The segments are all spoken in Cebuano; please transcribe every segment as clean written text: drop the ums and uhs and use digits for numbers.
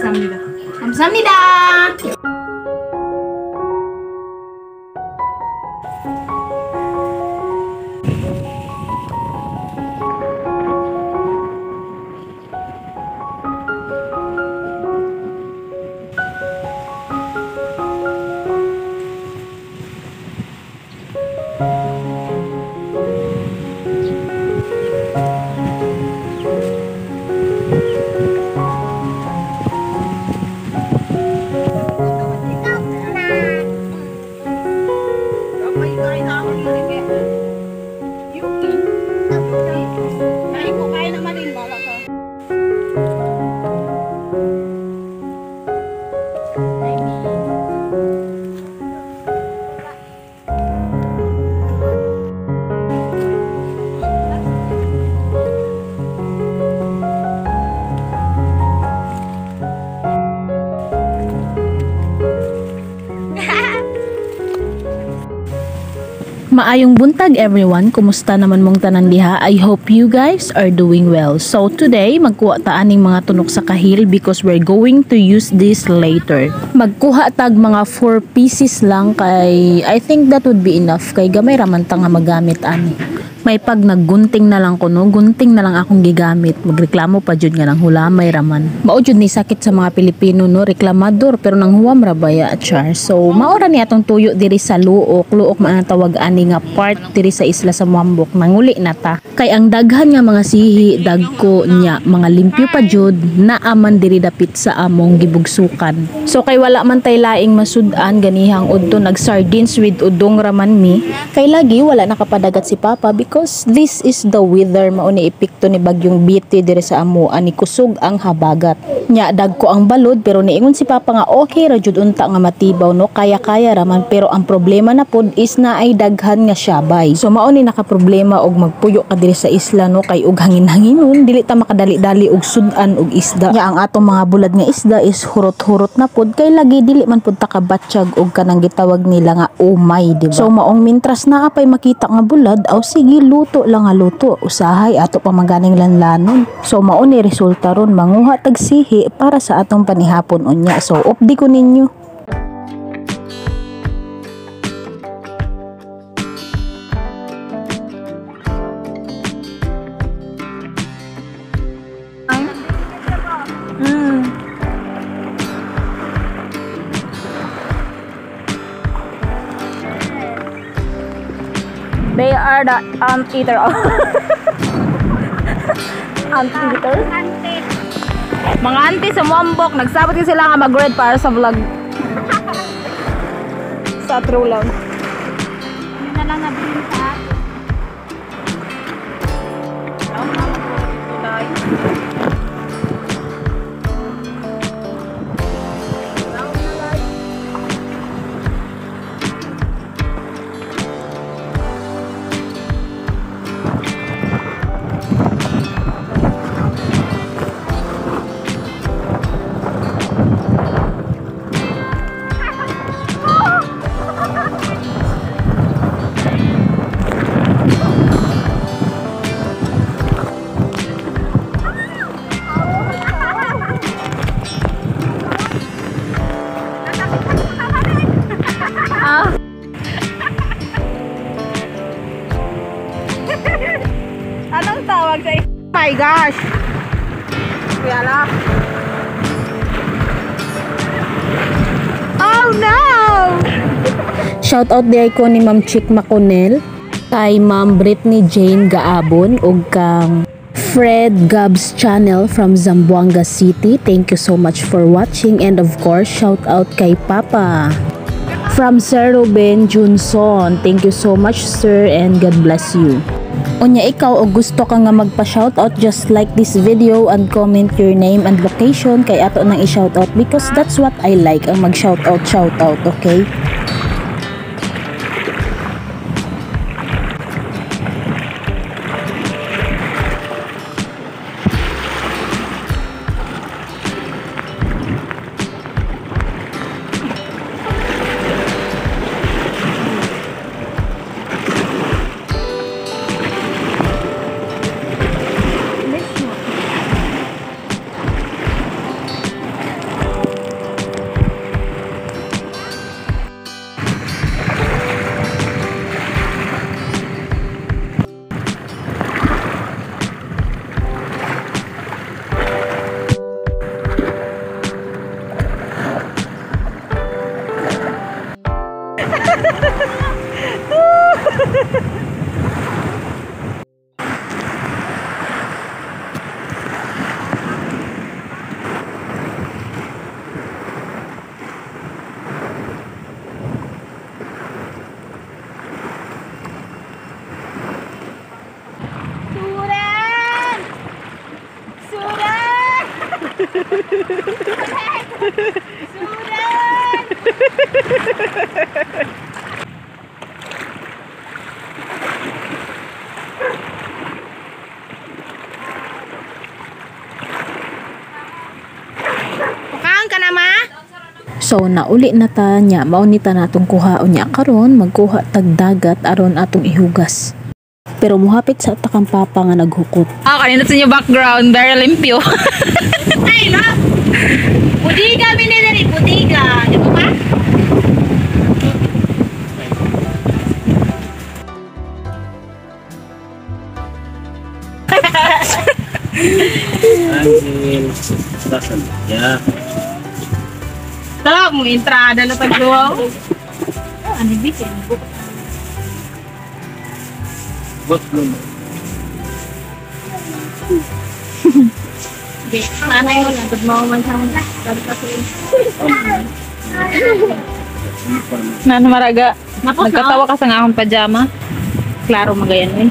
감사합니다. 감사합니다. Maayong buntag, everyone, kumusta naman mong tanan diha? I hope you guys are doing well. So today, magkuha ta aning mga tunok sa kahil because we're going to use this later. Magkuha tag mga 4 pieces lang kay I think that would be enough kay gamay raman ta nga magamit ani. May pag naggunting na lang ko, no, gunting na lang akong gigamit. Magreklamo pa jud nga nang hulamay raman. Mao jud ni sakit sa mga Pilipino, no, reklamador pero nang huwam ra baya, char. So mao ra ni atong tuyo diri sa Luok. Luok man ang tawag ani nga part diri sa isla sa Moamboc. Nanguli na ta. Kay ang daghan nga mga sihi, dagko nya, mga limpyo pa jud naaman diri dapit sa among gibugsukan. So kay wala man tay laing masud-an ganihang udto, nag sardines with udong raman mi. Kay lagi wala nakapadagat si Papa because this is the weather, mao ni epekto ni bagyong Biti diri sa amo ani kusog ang habagat. Nya dagko ang balod pero niingon si Papa nga okay ra jud unta nga matibaw, no, kaya-kaya raman, pero ang problema na pod is na ay daghan nga syabay. So mao ni nakaproblema og magpuyo ka diri sa isla, no, kay og hangin-hanginon dili ta makadali-dali og sud-an og isda. Nya ang atong mga bulad nga isda is hurot-hurot na pod kay lagi dili man pud ta kabatsyag og kanang gitawag nila nga umay, di ba? So maong mintras naa pay makita nga bulad, aw sige, luto lang nga luto, usahay ato pa maganing lanlanon. So mao ni resulta ron, manguha tag sihi para sa atong panihapon unya. So updi ko ninyo. They are the anteater. Anteater? Mga auntie sa Moamboc, nagsabot sila nga mag-red para sa vlog. Sa true love. Yun na lang nabilin sa atin. Anong tawag sa My gosh! Kuya la. Oh no! Shout out di ko ni Ma'am Chick Maconel, kay Ma'am Brittany Jane Gaabon ug kang Fred Gabs Channel from Zamboanga City. Thank you so much for watching, and of course shout out kay Papa from Sir Ruben Junson. Thank you so much, sir, and God bless you. Unya ikaw og gusto ka nga magpa-shoutout, just like this video and comment your name and location kay ato nang i-shoutout because that's what I like, ang mag-shoutout, shoutout, okay? Suran! Suran! Suran! Mukaan ka na, ma? So nauli na ta nya mao ni ta natong kuhaon nya karon magkuha tag dagat aron atong ihugas. Pero muhapit sa takang papa nga naghukot. Ah, kanina sa inyo background, very limpyo. Ay, no? Budiga, binili. Budiga. Di ba ba? Angel. Dasal. Ya. Tara, mo entrada na tagluwaw. Ano bitin? Bot mo. Nanay mo lang. Mo man sa mga. Sabi ka sa Nano maraga. Napos na, Nagkatawa ka sa nga akong pajama. Klaro magayan eh.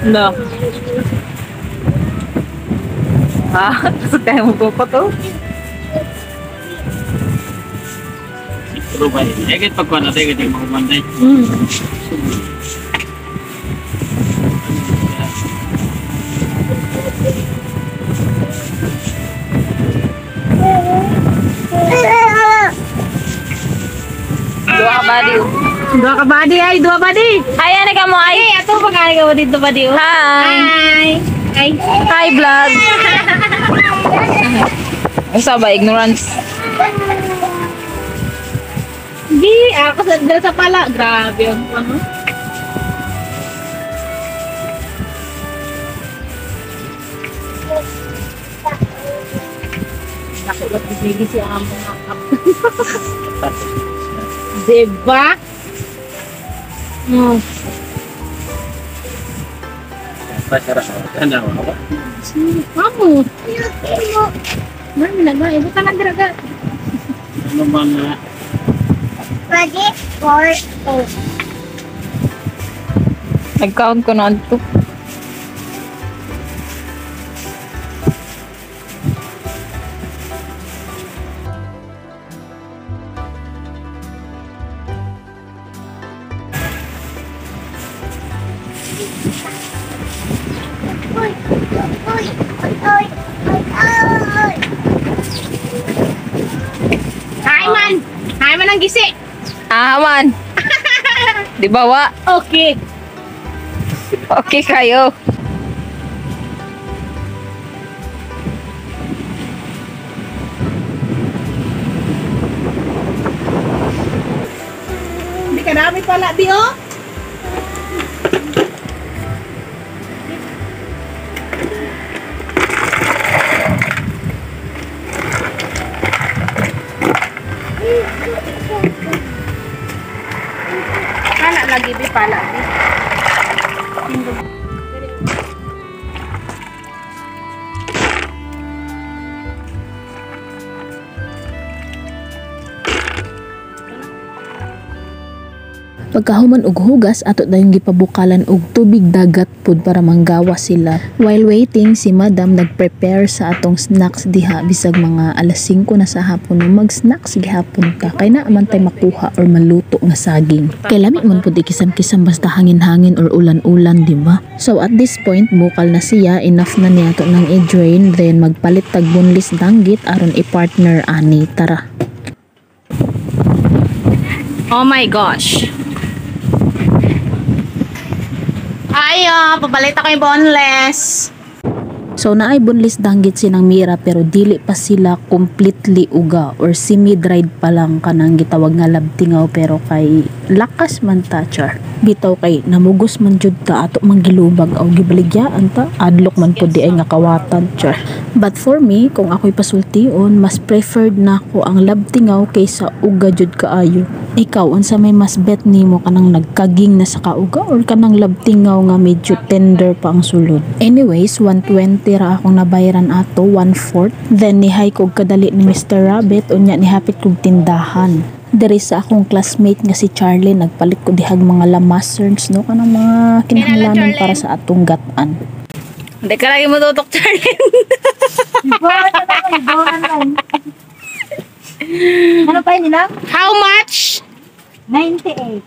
No. Ah, tapos tayo magpupato. Pero ba, eh, kahit pagkuha natin, kahit yung mga manday. Dua ka body. Dua ka body ay, dua body. Hi, ano ka mo ay? Ay, ato pa ka dito body. Oh. Hi. Hi. Hi. Hi, vlog. Usa ba ignorance? Di, ako sa dala sa pala. Grabe ang ano. Nakulat bibigi si amo nga kap. Diba? Pasara. Ano ako? Amo. Mami na ba? Ibu ka na diraga. Ano bang na? Ready for eight. Nag-count ko noon to. Oi, oi, oi, oi, oi. Hi man! Hi man ang gisi! Ah, man. Di ba wa? Okay. Okay kayo. Hindi ka dami pala, di oh. Pala lagi, bi, pala, bi. Pagkahuman og hugas ato dayong gipabukalan og tubig dagat pud para manggawa sila. While waiting si Madam nagprepare sa atong snacks diha bisag mga alas 5 na sa hapon no mag-snacks gihapon ta kay naa man tay makuha or maluto nga saging. Kay lami man pud ikisam-kisam basta hangin-hangin or ulan-ulan, di ba? So at this point bukal na siya, enough na niya ato nang i-drain, then magpalit tag boneless danggit aron i-partner ani, tara. Oh my gosh. Ay, oh, papalit ako yung boneless. So naay boneless danggit sinang Mira pero dili pa sila completely uga or semi-dried pa lang kanang gitawag nga labtingaw, pero kay lakas man ta, char. Bitaw kay namugos man jud ta, ato mang gilubag aw gibaligyaan ta, adlok man pud di ay nga kawatan, char. But for me, kung ako'y pasultion, mas preferred nako ang labtingaw kaysa uga jud kaayo. Ikaw, unsa may mas bet nimo, kanang nagkaging na sa kauga or kanang labtingaw nga medyo tender pa ang sulod? Anyways, 120 ra akong nabayaran ato, 1/4. Then nihay kog kadali ni Mr. Rabbit, unya nihapit kog tindahan. Diri sa akong classmate nga si Charlie, nagpalit ko dihag mga lamaserns, no, kanang mga kinahanglanon para sa atong gatan. Hindi ka lagi mo tutok, Charlie. Ano pa yun nila? How much? 98.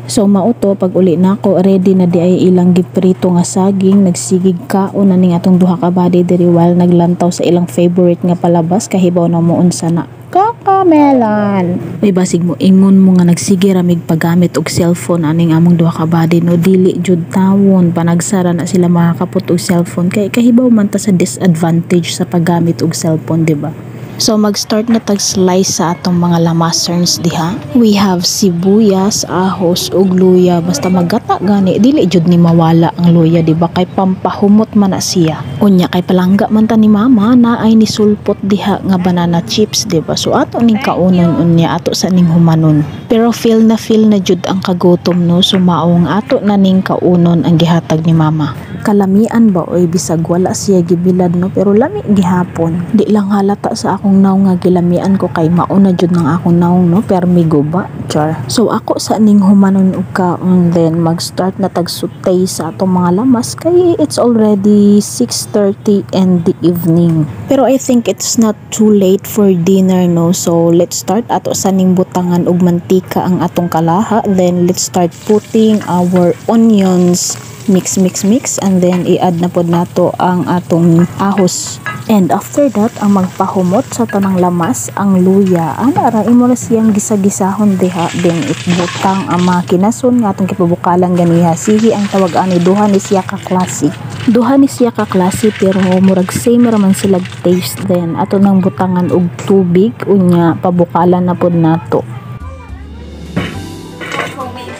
So mao to, pag uli nako, ready na di ay ilang giprito nga saging, nagsigig kaon na ning atong duha ka body diri while naglantaw sa ilang favorite nga palabas, kahibaw na mo unsa na, Cocomelon. Uy, basig mo ingon mo nga nagsige ramig paggamit og cellphone aning among duha ka body, no, dili jud tawon, panagsara na sila makakapot og cellphone kay kahibaw man ta sa disadvantage sa paggamit og cellphone, di ba? So mag-start na tag slice sa atong mga lamaserns diha. We have sibuyas, ahos ug luya. Basta magata gani, dili jud ni mawala ang luya, di ba? Kay pampahumot man na siya. Unya kay palangga man ta ni mama na ay nisulpot diha nga banana chips, di ba? So ato ning kaunon, unya ato sa ning humanon. Pero feel na jud ang kagutom, no. So maong ato na ning kaunon ang gihatag ni mama. Kalamian ba oy, bisag wala siya gibilad, no, pero lami gihapon. Di lang halata sa akong naong nga gilamian ko kay mauna jud ng akong naong, no, permi guba, char. So ako sa ning humanon og kaon, then mag-start na tag saute sa atong mga lamas kay it's already 6:30 in the evening. Pero I think it's not too late for dinner, no. So let's start, ato sa ning butangan og mantika ang atong kalaha, then let's start putting our onions. Mix, mix, mix, and then i-add na pod nato ang atong ahos. And after that, ang magpahumot sa tanang lamas, ang luya. Ana ra, imo ra siyang gisa-gisahon diha, then itbutang ang mga kinason nga atong gipabukalan ganiha. Sihi ang tawag ani, duha ni siya ka klase. Duha ni siya ka klase pero murag same ra man sila taste. Then ato nang butangan og tubig, unya pabukalan na pod nato.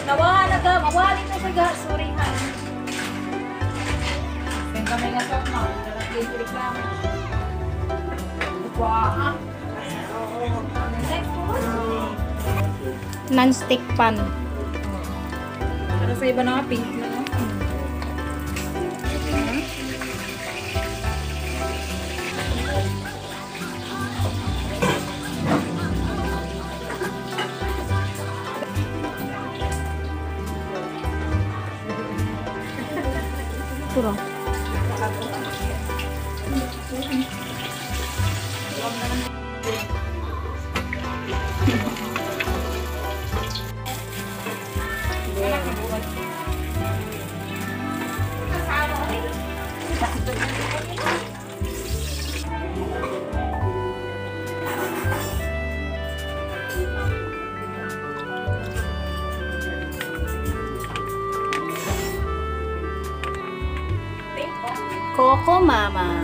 Nawala ka, mawali na siya ga. Sorry ha. Kami nga sa mga reklamo. Wow. Non-stick pan. Pero sa iba na nga, pink na, no? Puro. Coco Mama.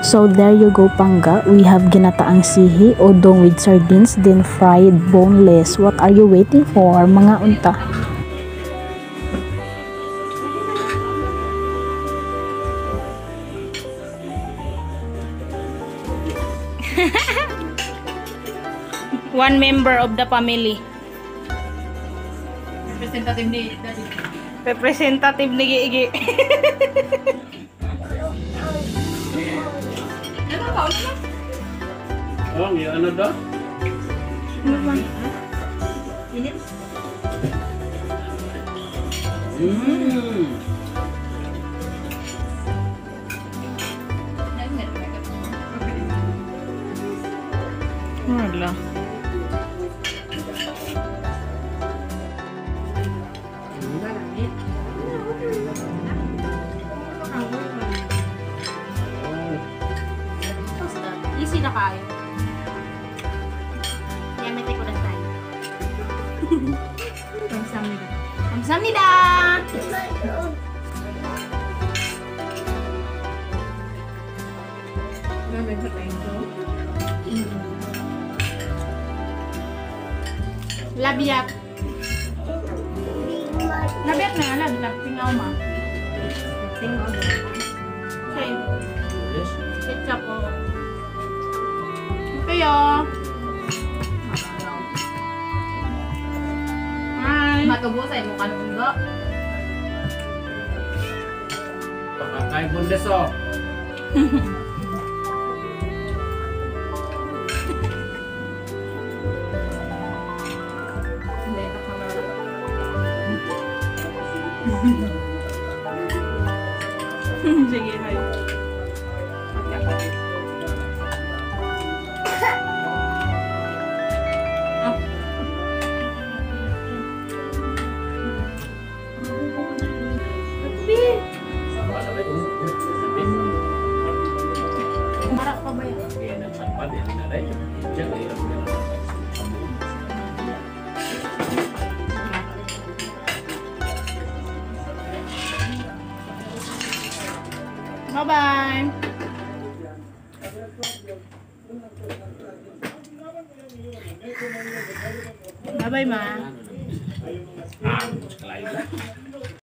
So there you go, pangga. We have ginataang sihi, odong with sardines, then fried boneless. What are you waiting for, mga unta? One member of the family. Representative ni Daddy. Representative ni Gigi. Oh, yung ano daw? Wala. Easy na kayo. Yamete ko na tayo. Kamsahamnida. Kamsahamnida! Labiat. Labiat na nga, labiat. Tingaw ma. Tingaw. Okay. Ketchup o. Kayo. Hi. Matubosay mo ka nung ba? Kakain bundes oh. Hindi, ito camera. Sige, hi. Para pa ba yan? Kaya nagsampad, yan na rin. Diyan, eh, Bye-bye! Bye-bye, ma. Ah, kalayo.